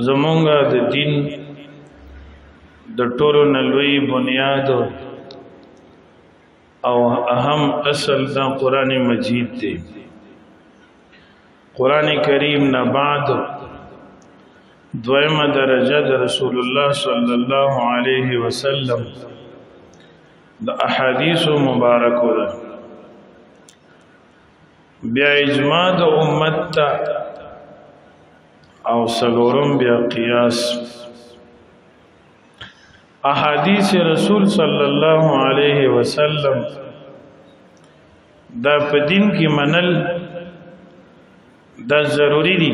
زمونږ د دین د ټولو نه لوی بنیاد او اهم اصل دا قرآن مجید دی. قرآن کریم نه بعد دویمه درجه د رسول الله صلی الله علیه وسلم د احادیث مبارکو ده. بیا اجماع د امت ته او سلورم بیا قیاس. احادیث رسول صلی الله علیه وسلم دا په دین کې منل دا ضروری دي.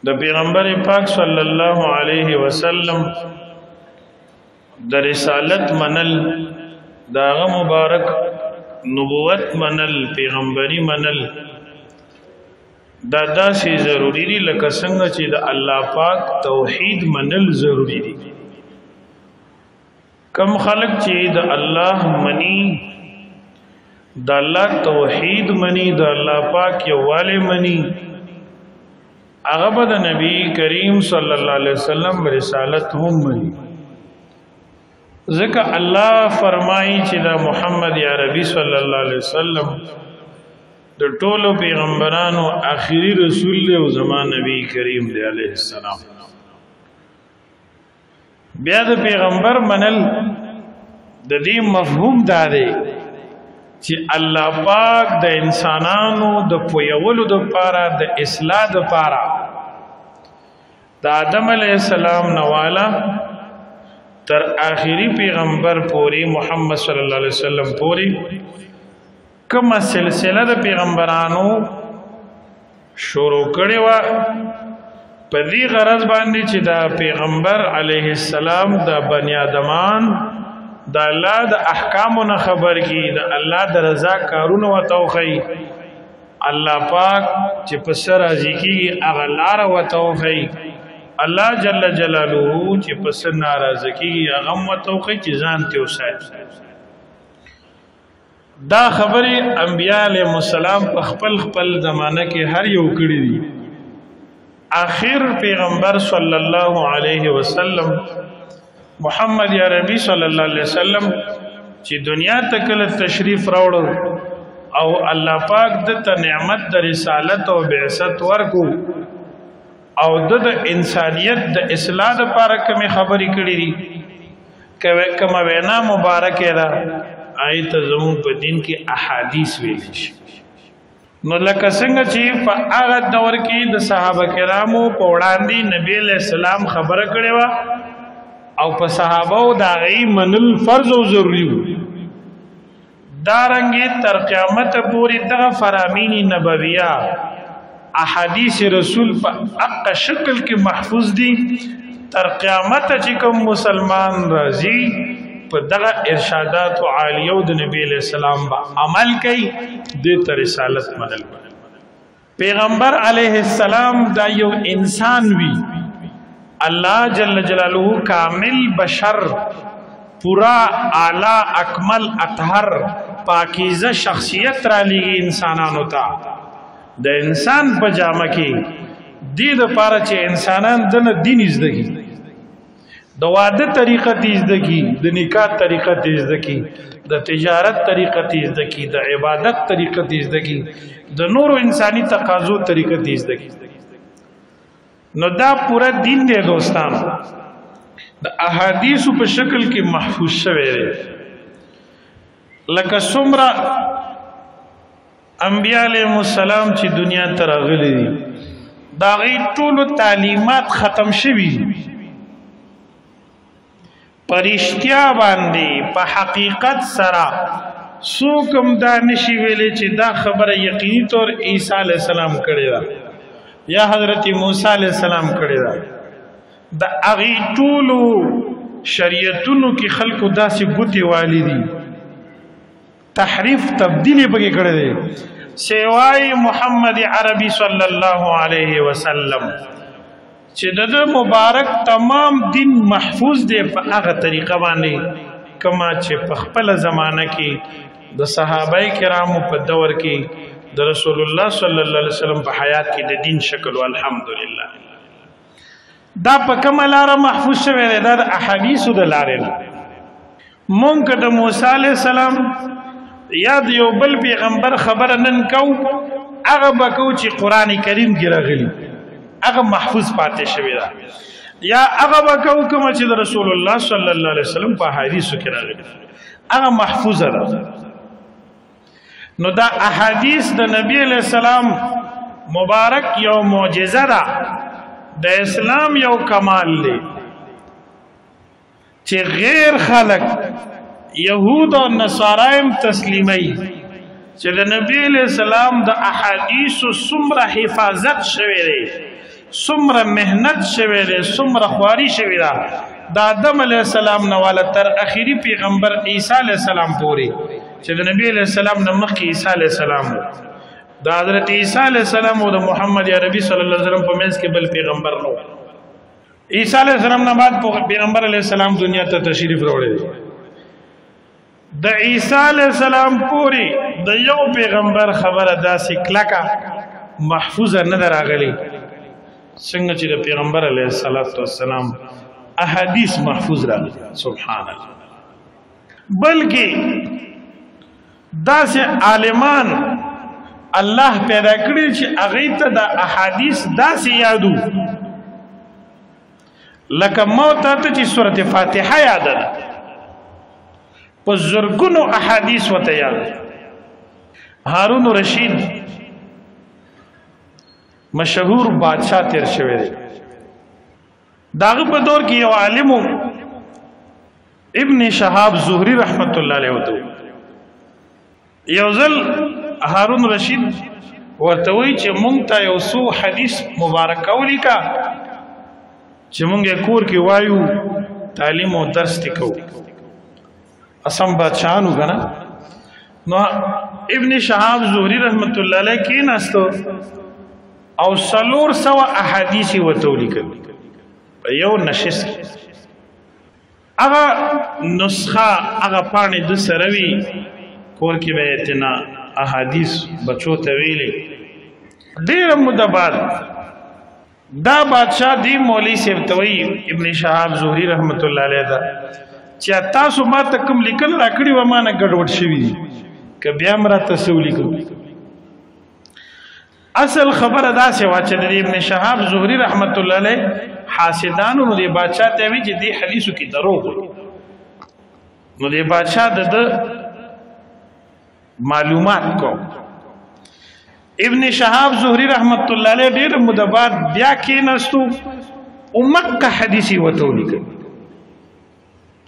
د پیغمبر پاک صلی الله علیه وسلم د رسالت منل، داغه مبارک نبوت منل، پیغمبري منل، دا داسې ضروری دي لکه څنګه چې د الله پاک توحید منل ضروری دي. کم خلق چې د الله منی، د الله توحید منی، د الله پاک یووالی منی، هغه به د نبی کریم صلی الله علیه وسلم رسالت هم منی. ځکه الله فرمایي چې دا محمد عربي صلی الله علیه وسلم د ټولو پیغمبرانو آخري رسول دی او زما نبی کریم دی علیه السلام. بیا د پیغمبر منل د دې مفهوم دا دی چې الله پاک د انسانانو د پویولو د پاره، د اصلاح د پاره، د آدم علیه السلام نواله تر آخري پیغمبر پوری محمد صلی الله علیه وسلم پوری کومه سلسله د پیغمبرانو شروع کړې وه، په دې غرض باندې چې دا پیغمبر علیه السلام د بنی آدمان د الله د احکامو نه خبر کی، د الله د رضا کارونه وتوخی، الله پاک چې په سر راضی کیږي هغه لار وتوخی، الله جل جلاله چې په سر ناراض کیږي هغه وتوخی چې ځان ته وساتي. دا خبرې انبیاء علیهم السلام په خپل خپل زمانه کې هر یو کړی دي. آخر پیغمبر صلی الله علیه وسلم محمد عربی صلی الله علیه وسلم چې دنیا ته کله تشریف راوړ او الله پاک د ته نعمت د رسالت او بعثت ورکو او د انسانیت د اصلاح لپاره کومې خبرې کړې دي، کومه وینا مبارکه ده، آیت زمون په دین کې احادیث ویل شي. نو لکه څنګه چې په هغه دور کې د صحابه کرامو په وړاندې نبی علیہ السلام خبره کړې وه او په صحابه او د هغې منل فرض او ضروري وو، دارنګې تر قیامت پورې دغه فرامین نبویه احادیث رسول په حق شکل کې محفوظ دي. تر قیامت چې کوم مسلمان راځي په دغه ارشادات عالیو د نبی علیہ السلام با عمل کوي، د تر رسالت منل. پیغمبر علیه السلام دا یو انسان وی، الله جل جلاله کامل بشر، پورا اعلی اکمل اطهر پاکیزه شخصیت را لېږي انسانانو ته. د انسان په جامه کې دې د پاره چې انسانان دنه دین زده کی، د واده طریقه تیز ده کی، د نکاح طریقه تیز ده کی، د تجارت طریقه تیز ده کی، د عبادت طریقه تیز ده کی، د نورو انساني تقاضو طریقه تیز ده کی. نو دا پورا دین دی دوستانو، د احادیثو په شکل کې محفوظ شوی دی. لکه څومره انبیاء علیهم السلام چې دنیا ته راغلي دي، د هغې ټولو تعلیمات ختم شوي دي. پرشتیا باندې په حقیقت سره څوک هم دا نشي ویلی چې دا خبره یقیني طور عیسی علیه السلام کړې ده یا حضرت موسی علیه السلام کړې ده. د هغې ټولو شریعتونو کې خلکو داسې ګوتې والي دي، تحریف تبدیل یې پکې کړی دی، سوای محمد عربي صلی الله علیه وسلم چې د ده مبارک تمام دین محفوظ دی په هغه طریقه باندې کما چې په خپله زمانه کې د صحابه کرامو په دور کې د رسول الله صلی الله علیه وسلم په حیات کې د دین شکل. والحمدلله. دا په کومه لاره محفوظ شوی دی؟ دا د احادیثو د لارې نه. مونږ د موسی علی السلام یا د یو بل پیغمبر خبره نن کو، هغه بکو چې قران کریم کې راغلی، هغه محفوظ پاتې شوی دا، یا هغه بکو کوم چې د رسول الله صلی الله علیه وسلم په حدیثو کې راغلی، هغه محفوظه ده. نو دا احادیث د نبی علیہ السلام مبارک یو معجزه ده، د اسلام یو کمال دی چې غیر خلق یهود او نصارایم تسلیمي چې د نبی علیہ السلام د احادیث څومره حفاظت شوی دی، څومره مهنت شوی دی، څومره خواري شوی ده، د آدم علیہ السلام نه والا تر اخیری پیغمبر عیسی علیہ السلام پورې، چې د نبی علیہ السلام نه مخکې عیسی علیہ السلام، د حضرت عیسی علیہ السلام او د محمد عربي صلی الله علیه وسلم په منځ کې بل پیغمبر نو. عیسی علیہ السلام نه بعد پیغمبر علیہ السلام دنیا ته تشریف راوړی دی. د عیسی علیہ السلام پوری د یو پیغمبر خبره داسې کلکه محفوظه نه راغلی څنګه چې د پیغمبر علیه الصلاۃ والسلام احادیث محفوظ راغلي. سبحان الله. بلکې داسې عالمان الله پیدا کړی چې هغه ته د احادیث داسې یادو لکه موت ته چې سورته فاتحه یاد ده، په زرګونو احادیث وته یاد. هارون رشید مشهور بادشاہ تیر شوی دی. داغه په دور کې یو عالم ابن شهاب زهری رحمت الله علیه وته یو ځل هارون رشید ورته وی چې مونږ ته یو څو حدیث مبارک ولیکا چې مونږ یې کور کې وایو، تعلیم او درس تکو اسم بادشاہانو کنه. نو ابن شهاب زهری رحمت الله علیه کې ناستو او 300 احادیث ورته ولیکل په یو نشست. هغه نسخه هغه پاڼې د سره وی، کور کې به اتنا احادیث بچو ته ویلې. ډېر موده بعد دا بادشاہ دی مولوی صاحب ته وی ابن شهاب زهری رحمت الله علیه دا چې تاسو ما ته کوم لیکل راکړي و ما نه ګډوډ شوی دي، که بیا مراته څه ولیکم. اصل خبره دا سه وا چې د ابن شهاب زهری رحمت الله علیه حاسدانو نو دی بادشاہ ته وی چې دی حدیثو کې دروغ وي. نو دی بادشاہ د معلومات کو ابن شهاب زهری رحمت الله علیه ډیر موده بعد بیا کېناستو او مکه حدیثي وته ولیکل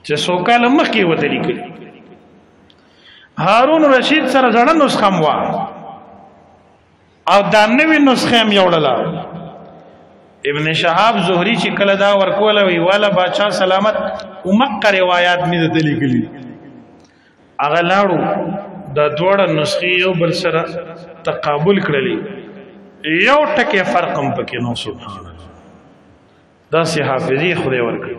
چې څو کاله مخکې وته لیکل. هارون رشید سره زړه نسخه مو او دا نوې نسخه هم یوړله. ابن شهاب زهری چې کله دا ورکوله وی والا بادشاہ سلامت او مکه روایت مې دته لیکلي. هغه لاړو دا دوړه نسخې یو بل سره تقابل کړلې، یو ټکی فرق هم پکې نو. سبحان الله، دا سه حافظي خدای ورکړي.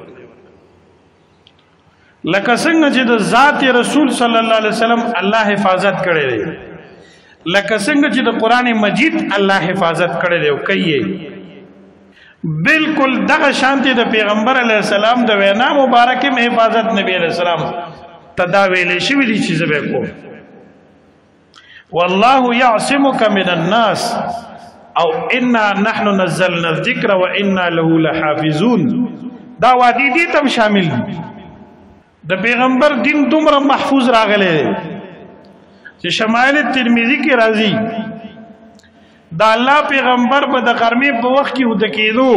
لکه څنګه چې د ذات رسول صلی الله علیه وسلم الله حفاظت کړی دی، لکه څنګه چې د قران مجید الله حفاظت کړی دی او کوي، بالکل دغه شانتی د پیغمبر علی السلام د وینا مبارکه حفاظت نبی علی السلام تدا ویلې شوی دي چې زبې کو والله يعصمك من الناس او انا نحن نزلنا الذکر وانا له لحافظون. دا وادي دي تم شامل دي. د پیغمبر دین دومره محفوظ راغلی دی چې شمائل ترمذی کې راځي دا الله پیغمبر په د غرمې په وخت کې ود کېدو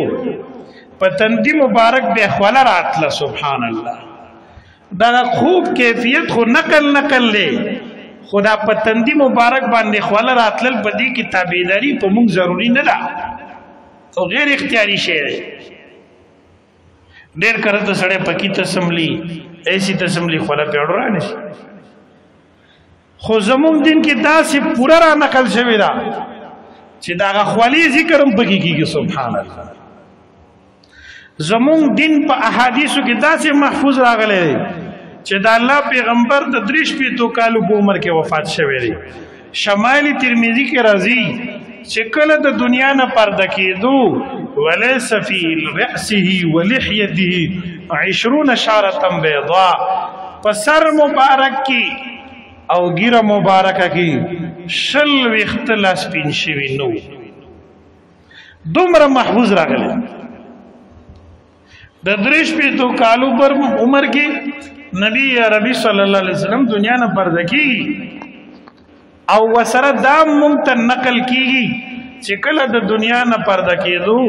په تندی مبارک به خوله راتله. سبحان الله، دا خوب کیفیت خو نقل نقل دی، خدا په تندی مبارک باندې خوله راتلل په دې کې تابعداري په موږ ضروری نه ده او غیر اختیاري شی دی. ډېر کړه ته سړی پکی تسملی ایسی تسملی خوله پیړو را نشي، خو زموږ دین کې داسې پوره را نقل شوی ده چې دا خولې ذکر هم پکې کیږي. سبحان الله، زموږ دین په احادیثو کې داسې محفوظ راغلی دی چې د الله پیغمبر د 63 کالو په عمر کې وفات شوی دی. شمائل ترمذی کې راځي چې کله د دنیا نه پرده کېدو وليس في رأسه ولحيته 20 شعرة بيضاء. په سر مبارک کې او ګیره مبارکه کې 20 ویښته لا سپین شوي نو، دومره محفوظ راغلی. د 63 کالو پر عمر کې نبی عربي صلی الله علیه وسلم دنیا نه پرده کیږي، او وسره دا مونږ ته نقل کیږي چې کله د دنیا نه پرده کېدو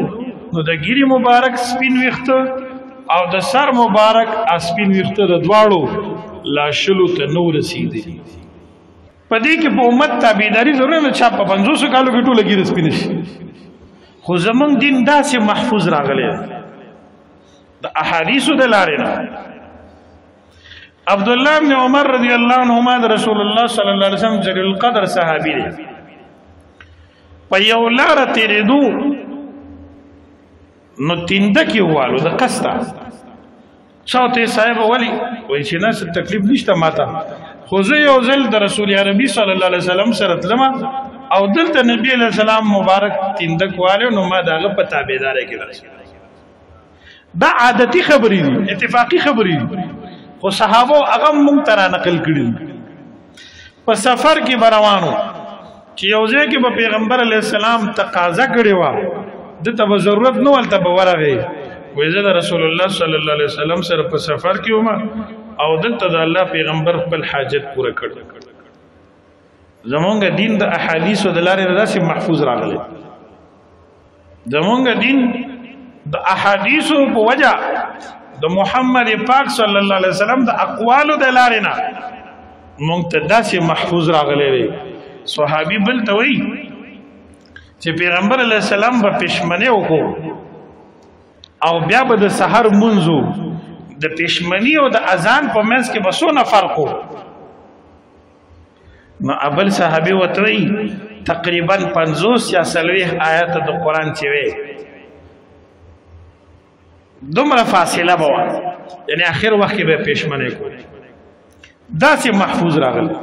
نو د ګیری مبارک سپین ویښته او د سر مبارک سپین ویښته د دواړو لا 20 ته نو رسیدي. په دې کې په امت تابعداري ضروري نه چې په 50 کالو کې ټوله ګیره سپین شي، خو زمونږ دین داسې محفوظ راغلی د احادیثو د لارې نه. عبد الله بن عمر رضی الله عنهما د رسول الله صلی الله علیه وسلم جلیل القدر صحابي دی. په یو لار تیرېدو نو تینده کې والو د قصده چاته صاحب ولی وای چې نه څه تکلیف نشته ماته، خو زه یو ځل د رسول عربي صلی الله علیه وسلم سره تلم او دلته نبی علیہ السلام مبارک تیندک والو، نو ما دغه په تابعداري کې راځي. دا عادتي خبرې دي، اتفاقی خبرې دي، خو صحابه هغه مونږ ته را نقل کړي. په سفر کې روانو چې یو ځای کې به پیغمبر علیه السلام تقاضا کړې وه، دته به ضرورت نه ولته به ورغی، وایي زه د رسول الله صلی الله علیه وسلم سره په سفر کې وم او دلته د الله پیغمبر خپل حاجت پوره کړ. زمونږ دین د احادیثو د لارې داسې محفوظ راغلی. زمونږ دین د احادیثو په وجه د محمد پاک صلی الله علیه وسلم د اقوالو د لارې نه مونږ ته داسې محفوظ راغلی دی. صحابي بل ته وایي چې پیغمبر علیه السلام به پښمنه وکړو او بیا به د سحر منځو د پښمنی او د اذان په منځ کې به څونه فرق و. نو ابل صحابي ورته وایي تقریبا 50 یا 40 آیات د قرآن چې وي دومره فاصله به وه، یعنی اخر وخت کې به پښمنه کو. داسې محفوظ راغلی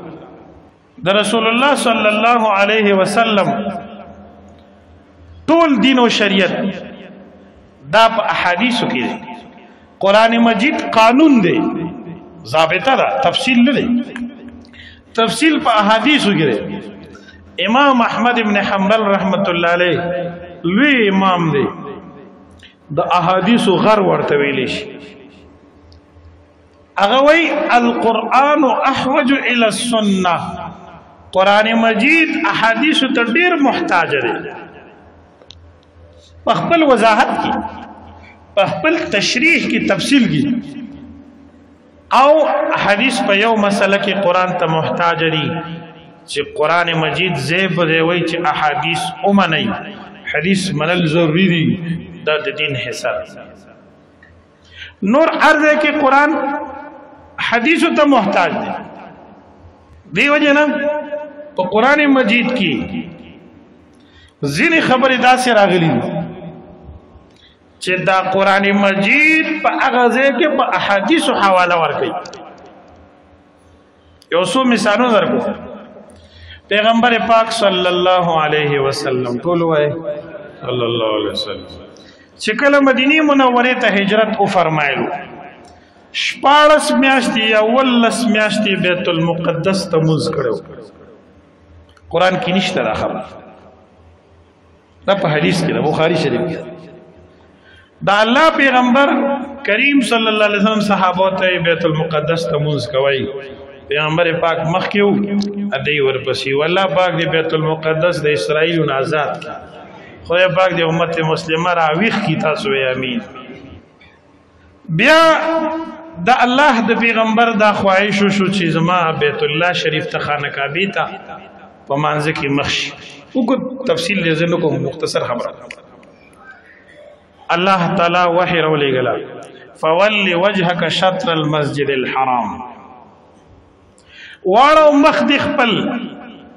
د رسول الله صلی الله علیه وسلم ټول دین او شریعت دا په احادیثو کې دی. قرآن مجید قانون دی، ضابطه ده، تفصیل نه دی، تفصیل په احادیثو کې دی. امام احمد ابن حنبل رحمت الله علیه لوی امام دی، د احادیثو غر ورته ویلی شي. هغه وایي القرآن احوج الی السنه، قرآن مجید احادیثو ته ډیر محتاج دی، په خپل وضاحت کې، په خپل تشریح کې، تفصیل کې. او حدیث په یو مسله کې قرآن ته محتاج دی چې قرآن مجید زی په دی وایي چې احادیث ومنئ، حدیث منل ضروری دی، دا د دین حصہ ده. نور عرض ہے کہ قرآن حدیث ته محتاج دی. دی وجه نه په قرآن مجید کې ځینې خبرې داسې راغلي دي چې دا قرآن مجید په هغه ځای کې په احادیثو حواله ورکوي. یو څو مثالونه درکو. پیغمبر پاک صلی الله علیه وسلم ټول وایي صلی الله علیه وسلم چې کله مدینه منورې ته هجرت وفرمایلو، 14 میاشتې یا 18 میاشتې بیت المقدس ته مونځ کړو. قرآن کې نشته دا خبره، دا په حدیث کې ده، بخاري شریف کې. دا الله پیغمبر کریم صلی الله علیه وسلم صحابه ته بیت المقدس ته مونځ کوي. پیغمبر پاک مخکې وو، ادی ورپسې والله پاک دی بیت المقدس د اسرائیل نه آزاد کی، خدای پاک دی امت مسلمه راویخ کی، تاسو امین. بیا د الله د پیغمبر دا خواهش شو چې زما بیت الله شریف ته خانه کعبه ته په مانځ کې مخ شي. وګد تفصیل دې زه کوم، مختصر خبره. الله تعالی وحی راولېږله، فول وجهک شطر المسجد الحرام، واړو مخ دې خپل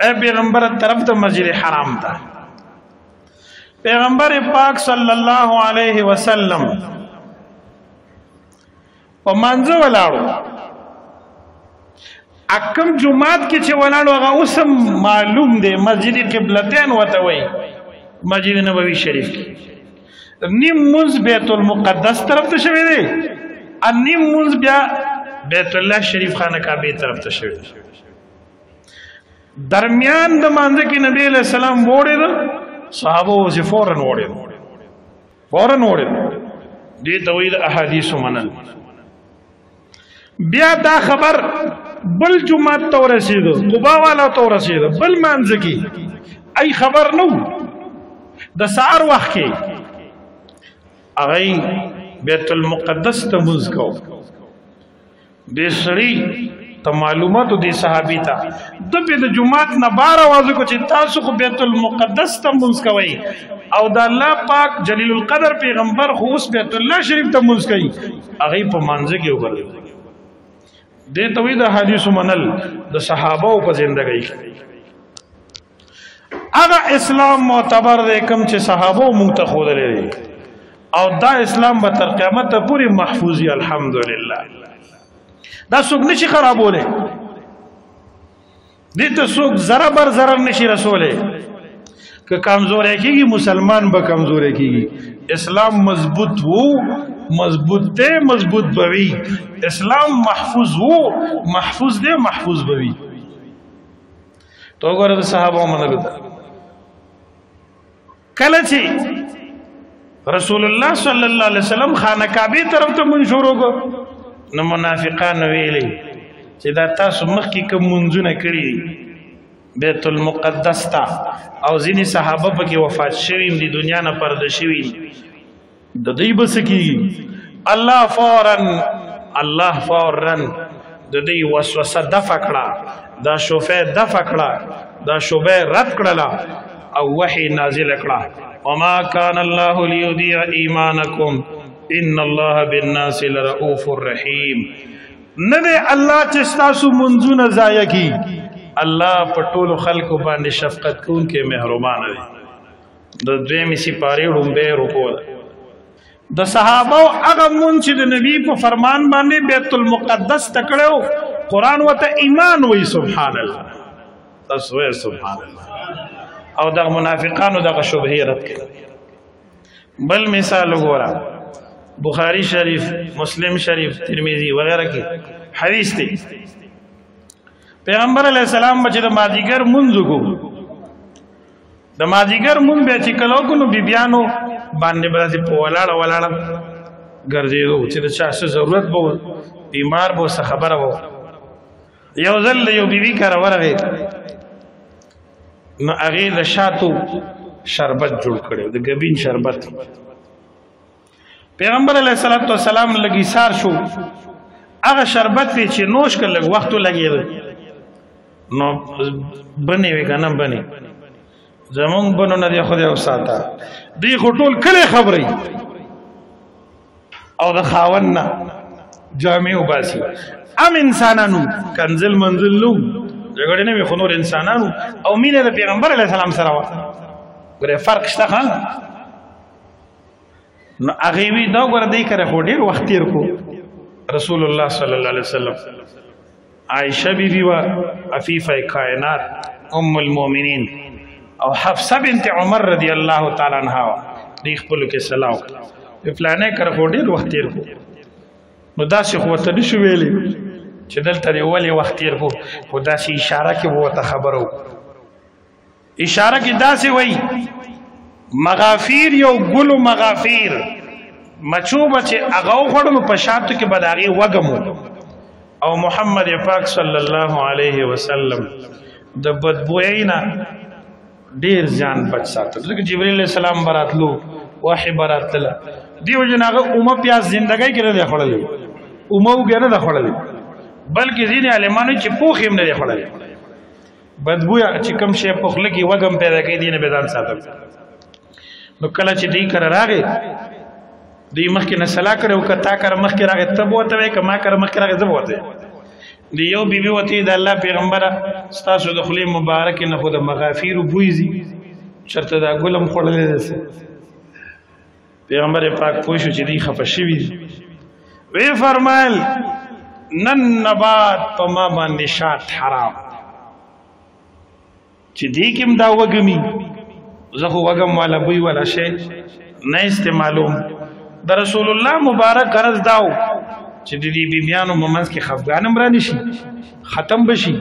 اے پیغمبر طرف ته مسجد حرام ته. پیغمبر پاک صلی الله علیه وسلم په مانځه ولاړو، اکم جمعات کې چې ولاړو هغه اوس معلوم دی، مسجد قبلتین وته وای، مسجد نبوي شریف کې. نیم منځ بیت المقدس طرف ته شوی دی، ان نیم منځ بیا بیت الله شریف خانه کعبه طرف ته شوی دی. درمیان د مانځ کې نبی علیہ السلام وړي ده، صحابه وځي فورن وړي، فورن وړي. دې تویل احادیث منل. بیا دا خبر بل جماعت ته ورسېده، قبا والا ته ورسېده، بل مانځ کې ای خبر نو د سهار وخت کې هغه بیت المقدس ته مونځ کو. دې سړي ته معلوماتو دې صحابي ته د په د جماعت نه بار आवाज کو چې تاسو خو بیت المقدس ته مونځ کوئ او د الله پاک جلیل القدر پیغمبر خو اوس بیت الله شریف ته مونځ کوي. هغه په مانځ کې وګرځي. دې ته وی د حدیث منل د صحابه په زندګۍ کې. هغه اسلام معتبر دی کوم چې صحابه مونږ ته ښودلی دی، او دا اسلام به تر قیامت پورې محفوظي الحمدلله. دا څوک نشي خرابولی، دې ته څوک ذره بر ضرر نشي رسولی. که کمزوری کېږي مسلمان به کمزوری کېږي. اسلام مضبوط وو، مضبوط دی، مضبوط به وي. اسلام محفوظ وو، محفوظ دی، محفوظ به وي. ته وګوره د صحابه منلو ته. کله چې رسول الله صلی الله علیه وسلم خانه کعبه طرف ته مونږ شروع کو، نو منافقان ویلي چې دا تاسو مخکې کوم مونځونه کړي بیت المقدس ته، او ځینې صحابه پکې وفات شوي دي، دنیا نه پرده شوي دي، د دوی به څه کېږي؟ الله فوراً، الله فوراً د دوی وسوسه دفع کړه، دا شوفه دفع کړه، دا شوبه رد کړله او وحی نازل کړه. وما كان الله ليضيع ایمانکم ان الله بالناس لرؤوف الرحیم. نه دی الله چې ستاسو منځونه ضایع کړي، الله په ټولو خلکو باندې شفقت کوونکی مهربان دی. د دویمې سپارې ړومبی رکوع ده. د صحابه هغه مونځ چې د نبی په فرمان باندې بیت المقدس ته کړی و، قرآن ورته ایمان وایي. سبحان الله، تاسو وایئ سبحان الله. او دغه منافقانو دغه شبهې رد کړې. بل مثال وګوره، بخاری شریف، مسلم شریف، ترمذی وغیرہ کې حدیث دی. پیغمبر علیہ السلام بچ د مازیګر مونځ وکړو، د مازیګر مونږ بیا چې کله وکړو نو بیبیانو باندې به داسې په ولاړه ولاړه ګرځېدو چې د چا څه ضرورت به و، بیمار به و، څه خبره به و. یو ځل د یو بیبي کره ورغی، نو هغې د شاتو شربت جوړ کړی، د ګبین شربت. پیغمبر علیه الصلاة والسلام لږ ایسار شو، هغه شربت یې چې نوش کړ لږ وخت ولګېده، نو بنې وې که نه بنې، زمونږ بنو نه دی خدای وساته، دوی خو ټول کلی خبري او د خاوند نه جامې وباسي. ام انسانانو کنزل منزل نو جګړې نه وي، خو نور انسانانو او مینه د پیغمبر علیه السلام سره وه. ګوره فرق شته ښه. نو هغې وی دا وګوره دی کره خو ډېر وخت تېر کړو. رسول الله صلی الله علیه وسلم، عائشه بی بی وه، عفیفه کائنات، ام المؤمنین، او حفصه بنت عمر رضی الله تعالی عنها وه. دوی خپلو کې سلا وکړه، فلانې کره خو ډېر وخت تېر کړو. نو داسې خو ورته نشو ویلی چې دلته دې ولې وخت تېر کړو، خو داسې اشاره کې به ورته خبره وکړو. اشاره کې داسې وایي، مغافیر یو ګلو مغافیر مچو به چې هغه وخوړو نو په شاتو کې به د هغې وږم و. او محمد پاک صلی الله علیه وسلم د بدبویۍ نه ډېر ځان بچ ساتل، ځکه جبرئیل علیه السلام به راتلو، وحي به راتلله. دې وجې نه هغه اومه پیاز زندګۍ کې نه دی خوړلی، اومه اوږه نه ده خوړلې، بلکې ځینې عالمانو چې پوخ یې هم نه دی خوړلی. بدبویه چې کوم شی په خوله کې وږم پیدا کوي، دې نه به ځان ساتل. نو کله چې دوی کره راغی، دوی مخکې نه سلا کړې وه، که تا کره مخکې راغی ته به ورته وایې، که ما کره مخکې راغی زه به ورته وایم. د یو بیبي ورته د الله پیغمبره ستاسو د خولې مبارکې نه خو د مغافیرو بوی ځي، چېرته دا ګل هم خوړلی دی. پیغمبر پاک پوه شو چې دوی خفه شوي دي. ویې فرمایل نن نبات په ما باندې شات حرام، چې دې کې هم دا وږمي، زه خو وږم والا بوی والا شی نه استعمالوم. د رسول الله مبارک غرض داو چې د دې بیبیانو ممنځ کې خفګان هم را نشي، ختم بشي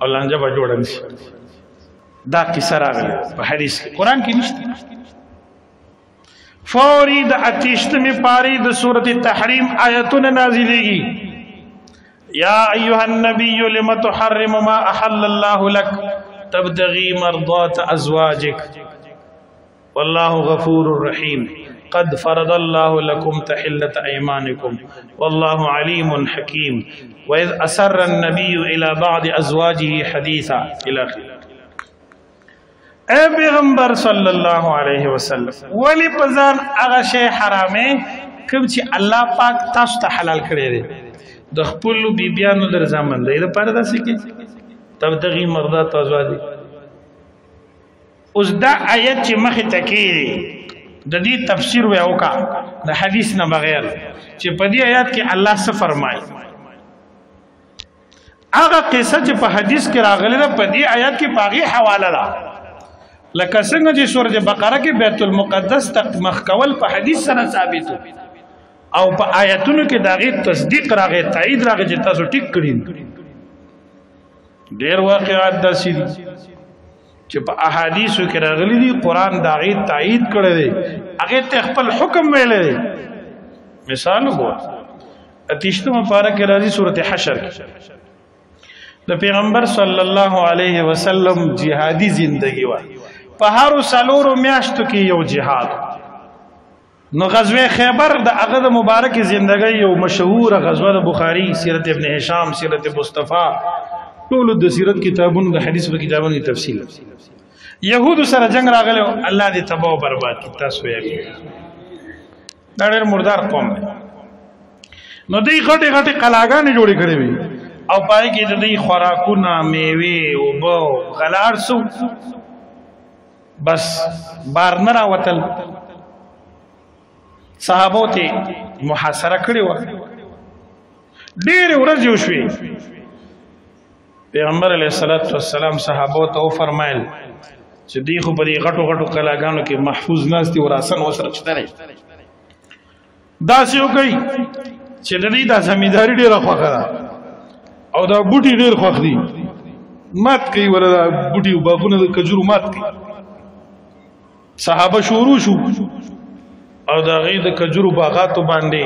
او لانجه به جوړه نشي. دا قصه راغله په حدیث کې، قرآن کې نشته. فوری د اتیشتمی پاری د سورة تحریم آیتونه نازلېږي. یا ایها النبی لم تحرم ما احل الله لك تبتغي مرضات ازواجك والله غفور رحیم قد فرض الله لكم تحلة ايمانكم والله عليم حكيم واذ اسر النبي الى بعض ازواجه حديثا الى اخره. اے پیغمبر صلی الله علیه وسلم، ولی پزان هغه شی حرامه کوم چې الله پاک تاسو ته حلال کړی دی، د خپل بیبیانو در ځامن دی لپاره داسې کې تبتغي مرضات ازواجک. اوس دا آیت چې مخې ته کېږي د دې تفسیر وی وکا د حدیث نه بغیر، چې په دې آیات کې الله څه فرمایي. هغه قصه چې په حدیث کې راغلې ده په دې آیات کې په هغې حواله ده. لکه څنګه چې سورة بقره کې بیت المقدس ته مخ کول په حدیث سره ثابت او په آیتونو کې د هغې تصدیق راغی، تایید راغی چې تاسو ټیک کړي. ډېر واقعات داسې دي چې په احادیثو کې راغلي دي، قرآن د هغې تایید کړی دی، هغې ته خپل حکم ویلی دی. مثال وګوره، اتیشتمه پاره کې راځي سورة حشر کې د پیغمبر صلی الله علیه وسلم جهادي زندگی وه. په هرو څلورو میاشتو کې یو جهاد. نو غزوه خیبر د هغه د مبارک زندګۍ یو مشهور غزوه د بخاری، سیرت ابن هشام، سیرت مصطفی، ټول د سیرت کتابونو د حدیث په کتابونو کې تفصیل. یهودو سره جنگ راغلی، الله دې تباہ او برباد کړي. تاسو یې دا ډېر مردار قوم دی. نو دوی غټې غټې قلاګانې جوړې کړې وې او پای کې د دوی خوراکونه، میوې، اوبه، غلار څه بس بار نه راوتل. صحابو ته محاصره کړې وه، ډېرې ورځې وشوې. پیغمبر علیه الصلاة والسلام صحابو ته وفرمایل چې دوی خو په دې غټو غټو قلاګانو کې محفوظ ناست دي، وراسن ورسره شته دی. داسې وکړئ چې د دوی دا زمینداري ډېره خوښه ده او دا بوټي ډېر خوښ دي، مات کوي ولا دا بوټي او باغونه د کجورو مات کوي. صحابه شروع شو او د هغې د کجورو باغاتو باندې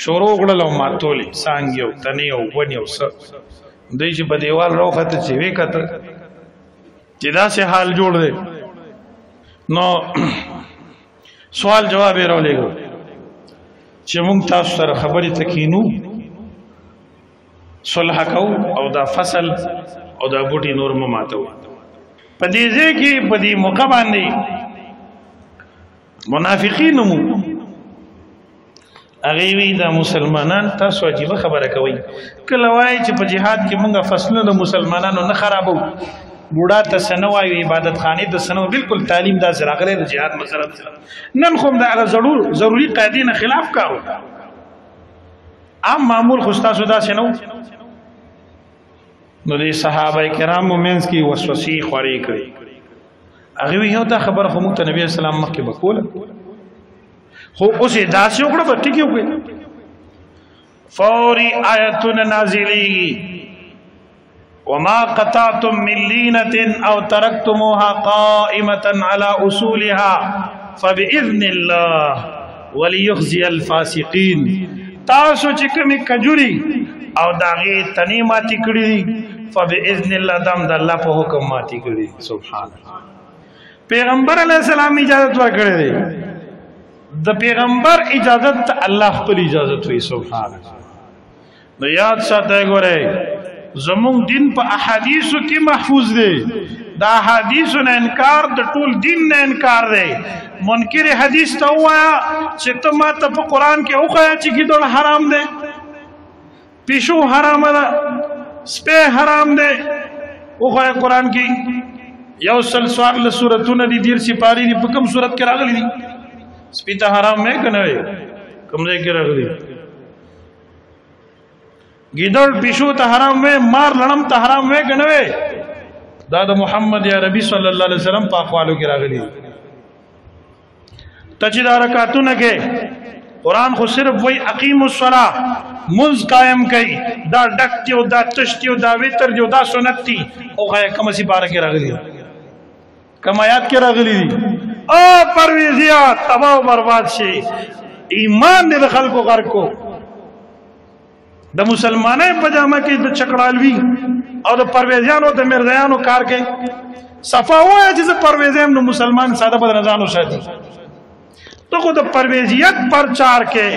شروع کړل او ماتولې، څانګې او تنې او ونې او څه. دوی چې په دیوال راوخته چې ویې کتل چې داسې حال جوړ دی، نو سوال جواب یې راولېږه چې موږ تاسو سره خبرې ته کښېنو، صلح کوو او دا فصل او دا بوټي نور مه ماتوئ. په دې ځای کې په دې موقع باندې منافقین مو هغې وی دا مسلمانان تاسو عجیبه خبره کوئ، کله وایي چې په جهاد کې موږ فصلونه د مسلمانانو نه خرابو، بوډا ته څه نه وایو، عبادت خانې ته څه نه وایو، بالکل تعلیم داسې راغلی د جهاد مسله. نن خو هم د هغه ضروري قاعدې نه خلاف کار وکړ. عام معمول خو ستاسو داسې نه و. نو دې صحابه کرامو منځ کې وسوسې خورې کړې. هغې وی یو دا خبره خو موږ ته نبي علیه السلام مخکې به کوله، خو اوس یې داسې وکړه به ټیک یې وکړي. فوري آیتونه نازلېږي، وما قطعتم من لینة او ترکتموها قائمة على اصولها فبإذن الله وليخزي الفاسقین. تاسو چې کومې کجوري او د هغې تنې ماتې کړې دي، فبإذن الله، دا هم د الله په حکم ماتې کړې دي. سبحان الله، پیغمبر علیه السلام اجازت ورکړې دی، د پیغمبر اجازت ته الله خپل اجازت وي. سبحان الله. نو یاد ساتئ ګورئ، زمونږ دین په احادیثو کې محفوظ دی. د احادیثو نه انکار د ټول دین نه انکار دی. منکر حدیث ته ووایه چې ته ما ته په قرآن کې وښیه چې ګیدړ حرام دی، پیشو حرام ده، سپی حرام دی، وښیه قرآن کې. یو سل څوارلس سورتونه دي، دېرش سپارې دي، په کوم سورت کې راغلي دي؟ سپي ته حرام وې که نه وې؟ کوم ځای کې راغلي؟ ګیدړ پیشو ته حرام وې، مار لړم ته حرام وې که نه وې؟ دا د محمد یا ربي صلی الله علیه وسلم په اقوالو کې راغلي دي. ته چې دا رکعتونه کې، قرآن خو صرف وای اقیم الصلاة، منز قائم کئ، دا ډک دی او دا تش دی او دا وتر دی او دا سنت دی، او غیا کوم سی بار کې راغلی، کوم آیات کې راغلی دي؟ او پرویزیا تباہ و برباد شي، ایمان دې د خلکو غرق کو. د مسلمانانو په جامه کې د چکړالوی او د پرویزیانو د مرزیانو کار کوي. صفا وایي چې زه پرویزیم، نو مسلمان ساده بدن ځان وساتي. ته خو د پرویزیت پرچار کې،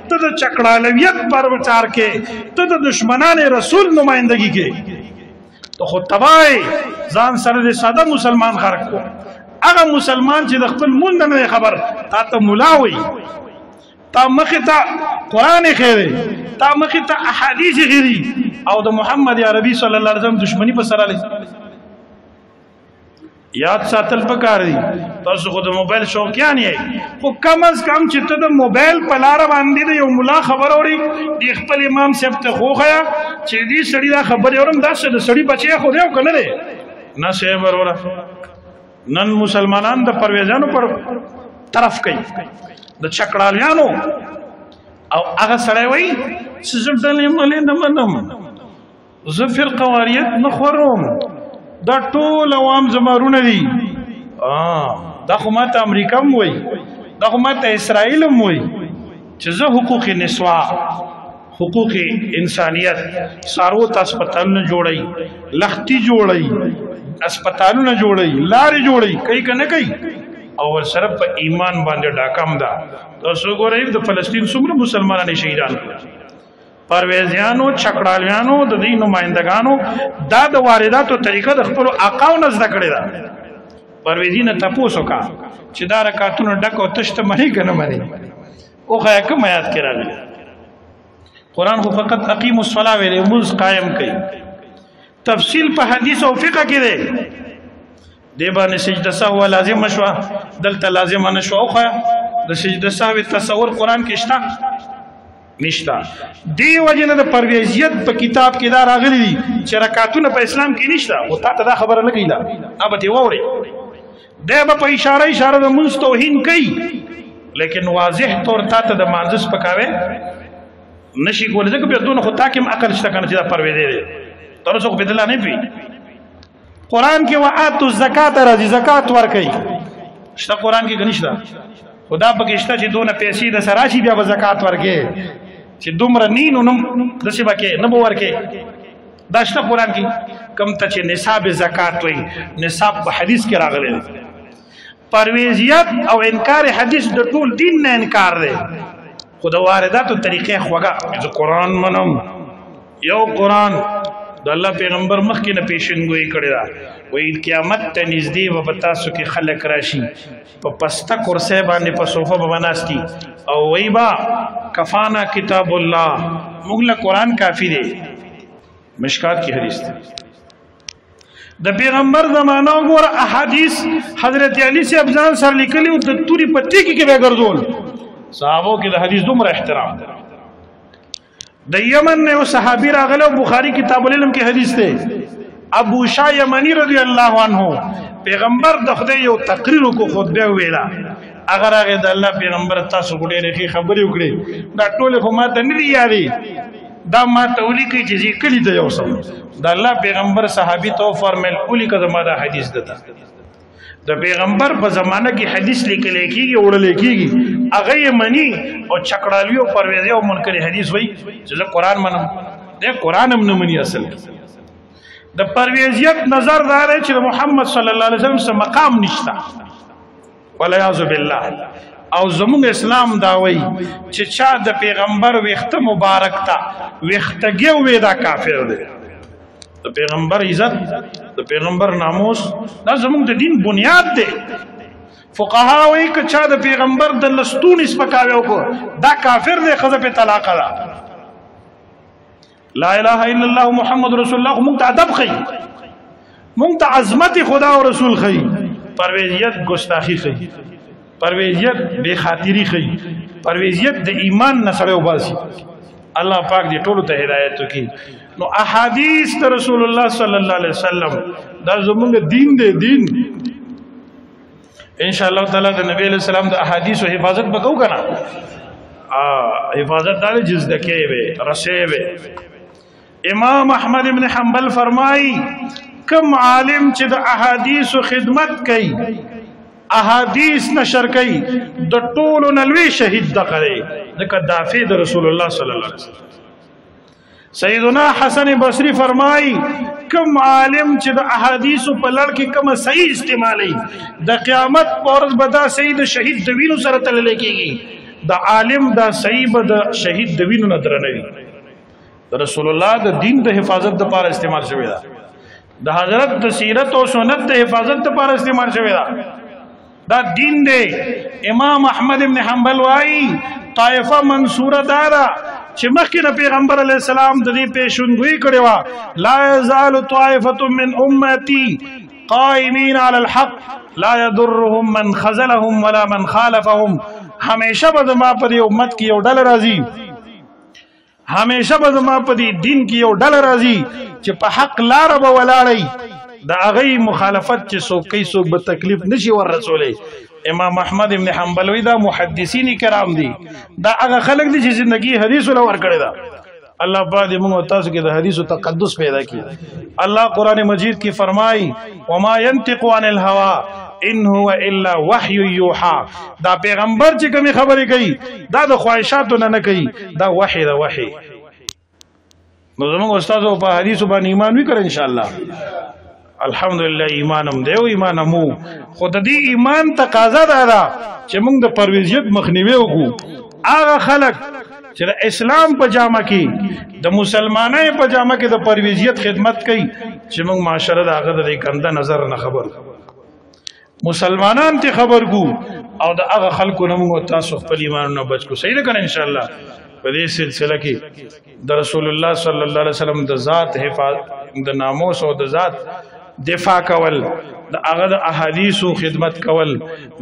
ته د چکړالویت پرچار کې، ته د دشمنان رسول نمائندگی کې، ته خو تبای. ځان سره د ساده مسلمان غرق کو. هغه مسلمان چې د خپل مونږ نه خبر، تا ته مولا وي، تا مخه ته قران خیره، تا مخه ته احادیث غیری، او د محمد عربي صلی الله علیه وسلم دشمنی په سره لري. یاد ساتل پکار دي. تاسو خو د موبایل شوقیان یې، خو کم از کم چې ته د موبایل په لار باندې د یو مولا خبر اوري، د خپل امام صاحب ته خوخیا چې دې سړی دا خبر اورم، دا څه د سړی بچی خو دی او کنه دی نه؟ صاحب وروره، نن مسلمانان د پرویزانو پر طرف کوي، د چکړالیانو، او هغه سړی وایي چې زه ډلې ملې نه منم، زه فرقه واریت نه خوروم، دا ټول عوام زمارونه دي. دا خو ماته امریکا هم وایي، دا خو ماته اسرائیل هم وایي چې زه حقوق نسوا، حقوق انسانیت، سارو ته هسپتالونه جوړوي، لختي جوړوي، هسپتالونه جوړوي، لارې جوړوي، کوي که نه کوي؟ او ورسره په ایمان باندې ډاکم ده. تاسو ګورئ د فلسطین څومره مسلمانان شهیدان کړل. پرویزیانو، چکړالیانو، د دې نمائندگانو دا د وارداتو طریقه د خپل آقاو نه زده کړې ده. پرویزی نه تپوس وکا چې دا رکعتونه ډک او تشته منی کنه منی؟ او خیا کوم آیات کې راغلي؟ قرآن خو فقط اقیم الصلاة ویلې، موږ قائم کړي. تفصیل په حدیث او فقہ کې دی. دی باندې سجده سهو لازم شوه، دلته لازم نه شوه. خو د سجده سهو تصور قرآن کې شته؟ نشتا. دی وجه نه د پرویزیت په کتاب کې دا راغلي دي چې رکعتونه په اسلام کې نشته. او تا ته دا خبره نه کوي، دا ابه ته ووري، دی به په اشاره اشاره د مونږ توهین کوي، لیکن واضح طور تا ته د مانځ پکاوي نشي کولای، ځکه بیا دونه خو تا کې عقل شته کنه چې دا پرویزی دی. تر اوسه خو بدلا نه پی. قرآن کې وآتو الزکات راځي، زکات ورکړي، شته قرآن کې کنيشته؟ خدا پکې شته چې دونه پیسې د سراشي بیا به زکات ورکې، چې دومره نینو نم دسی بکې نه به ورکې. دا شته قرآن کې؟ کم ته چې نصاب زکات وي، نصاب په حدیث کې راغلی دی. پرویزیت او انکار حدیث د ټول دین نه انکار دی، خو د وارداتو طریقې خوږه. زه قرآن منم، یو قرآن د الله پیغمبر مخکې نه پیشنګویي کړې ده، وایي قیامت ته نږدې به په تاسو کې خلک راشي، په پسته کرسۍ باندې په صوفه به ناست دي، او وایي با کفانا کتاب الله، موږ له قرآن کافي دی. مشکات کی حدیث دی. د پیغمبر زمانہ وګوره، احادیث حضرت علی صاحب ځان سره لیکلي او د توري په تیږي کې به ګرځول. صحابو کې د حدیث دومره احترام. د یمن نه یو صحابي راغلی، بخاری کتاب العلم کې حدیث دی، ابو شاه یمنی رضی الله عنه، پیغمبر د خدای یو تقریر وکړ، خطبه ویله. اگر هغه د الله پیغمبر تاسو ډېرې ښې خبرې وکړې، دا ټولې خو ماته نه دي یادې، دا ما ته ولیکئ چې زه کلي ته یوسم. د الله پیغمبر صحابي ته وفرمایل ولیکه زما دا حدیث دته. د پیغمبر په زمانه کې حدیث لیکل کېږي، وړل کېږي، هغه یې مني، او چکړالوي او پرویزي او منکر حدیث وایي چې زه قرآن منم. دی قرآن هم نه مني. اصل د پرویزیت نظر دا دی چې د محمد صلی الله علیه وسلم څه مقام نشته، والعیاذ بالله. او زموږ اسلام دا وایي چې چا د پیغمبر ویښته مبارک ته ویښتګی ووی، دا کافر دی. د پیغمبر عزت، د پیغمبر ناموس، دا زموږ د دین بنیاد دی. فقها وایي که چا د پیغمبر د لستوني سپکاوی وکړ، دا کافر دی، ښځه پې طلاقه ده. لا اله الا الله محمد رسول الله موږ ته ادب ښیي، موږ ته عظمت خدا او رسول ښیي. پرویزیت ګستاخی ښیي، پرویزیت بے خاطری ښیي، پرویزیت د ایمان نه سړی وباسي. الله پاک دې ټولو ته هدایت وکړي. نو احادیث د رسول الله صلی الله علیه وسلم دا زمونږ دین دی، دین. ان شاء الله تعالی د نبی له سلام د احادیث او حفاظت وکاو کنه؟ حفاظت دار جز دکې به رسې به. امام احمد ابن حنبل فرمایي، کم عالم چې د احادیث خدمت کوي، احادیث نشر کوي، د ټولو نلوي شهید دغه ځکه دافع د رسول الله صلی الله علیه وسلم. سیدنا حسن بصری فرمای، کم عالم چې د احادیث په لړ کې کوم صحیح استعمالي، د قیامت پر ورځ به دا صحیح د شهید د وینو سره تلل کېږي. د عالم دا صحیح به د شهید د وینو نه درنوي. د رسول الله د دین د حفاظت لپاره استعمال شوی دا، د حضرت د سیرت او سنت د حفاظت لپاره استعمال شوی دا، دا دین دی. امام احمد ابن حنبل وای، طائفه منصوره دارا چې مخکې د پیغمبر علی السلام د دې پیشنګوئی کړې و، لا یزال طائفه من امتی قائمین علی الحق لا يضرهم من خذلهم ولا من خالفهم. همیشه به ما په دې امت کې یو ډله راځي، همیشه به زما په دې دین کې یو ډله راځي چې په حق لار به ولاړی، د هغه مخالفت چې څوک کوي څوک به تکلیف نشي ور رسولې. امام احمد ابن حنبل وی، دا محدثین کرام دي، دا هغه خلک دي چې زندگی حدیث له ور کړی دا. الله پاک دې موږ تاسو کې د حدیثو تقدس پیدا کړي. الله قران مجید کې فرمایي، وما ينطق عن الهوى ان هو الا وحي يوحى. دا پیغمبر چې کومې خبرې کوي دا د خواهشاتو نه نه کوي، دا وحي دا وحي. نو زموږ استاد په حدیثو باندې ایمان وکړ ان شاء الله. الحمدلله ایمانم دی او ایمانمو، خو د دې ایمان تقاضا دا ده چې موږ د پرویزیت مخنیوي وکړو. هغه خلک چې د اسلام په جامه کې، د مسلمانۍ په جامه کې د پرویزیت خدمت کوي، چې موږ معاشره د هغه د کنده نظر نه خبر، مسلمانان ته خبر کو، او د هغه خلکو نه موږ تاسو خپل ایمانونه بچ کو. صحیح ده کنه؟ ان شاء الله په دې سلسله کې د رسول الله صلی الله علیه وسلم د ذات حفاظت، د ناموس او د ذات دفاع کول، د هغه د احادیثو خدمت کول،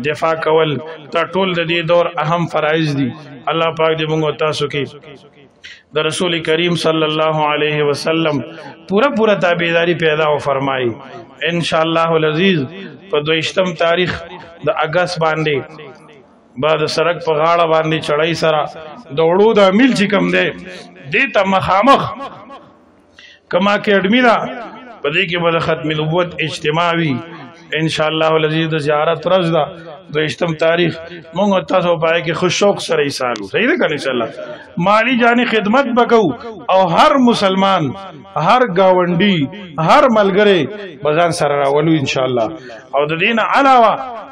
دفاع کول، دا ټول د دې دور اهم فرایض دي. الله پاک دې موږ تاسو کې د رسول کریم صلی الله علیه وسلم پورا پورا تابعداري پیدا او فرمایي. ان شاء الله العزیز په 22 تاریخ د اگست باندې بعد سرک په غاړه باندې چړای سره د وړو د میل چې کم دی، دې ته مخامخ کما اکیډمی دا، په دې کې به د ختم نبوت اجتماع وي ان شاء الله العزیز. د زیارت ورځ ده، 22 تاریخ، مونږ تاسو پای کې خوش شوق سره ایسالو. صحیح ده کنه؟ ان شاء الله مالی جانی خدمت وکاو، او هر مسلمان، هر گاونډي، هر ملګری بزان سره راولو ان شاء الله. او د دین علاوه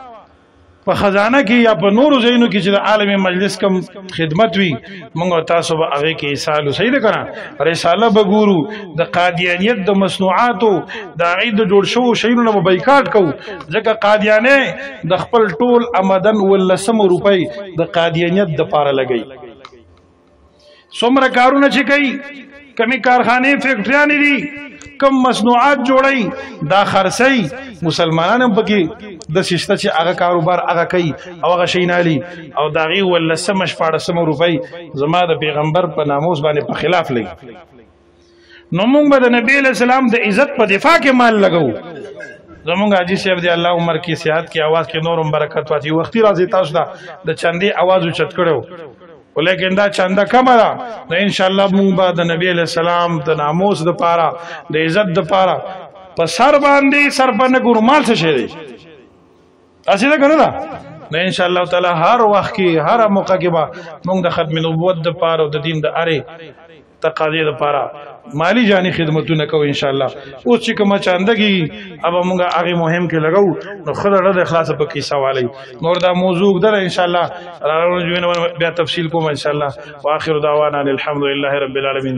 په خزانه کې یا په نورو ځایونو کې چې د عالم مجلس کم خدمت وي، مونږ تاسو به هغه کې ایسالو. صحیح ده کنه؟ رساله به ګورو، د قادیانیت د مصنوعاتو، د هغې د جوړ شوو شیانو نه به بایکاټ کوو، ځکه قادیانې د خپل ټول آمدن 17 روپۍ د قادیانیت دپاره لګوي. څومره کارونه چې کوي، کمی کارخانې فیکټریانې دي، کم مصنوعات جوړي، دا خرڅي، مسلمانان هم پکې د سشته چې هغه کاروبار هغه کوي او هغه شي نه لري، او د هغې 17 16 روپۍ زما د پیغمبر په ناموس باندې په خلاف لګي. نو موږ به د نبی علیہ السلام د عزت په دفاع کې مال لګو. زمونږ حاجي صاحب دی الله عمر کې صحت کې आवाज کې نورم برکت واچي. وختي راځي تاسو ته د چندې आवाज اوچت کړو، ولیکن دا چنده کمه ده. نو ان شاء الله موږ به د نبی علیہ السلام د ناموس د پاره، د عزت د پاره په سر باندې سر په نه ګورو، مال څه شی دی؟ هسې ده که نه ده؟ نو ان شاء الله تعالی هر وخت کې، هر موقع کې به موږ د ختم نبوت د پاره او د دین د ارې تقاضې د پاره مالی جانی خدمتونه کوو ان شاء الله. اوس چې کومه چاندګي اب موږ هغه مهم کې لګو، نو خدای د اخلاص په کې سوالي. نور دا موضوع ده ان شاء الله راغلو بیا تفصیل کوم ان شاء الله. واخر دعوانا الحمدلله رب العالمین.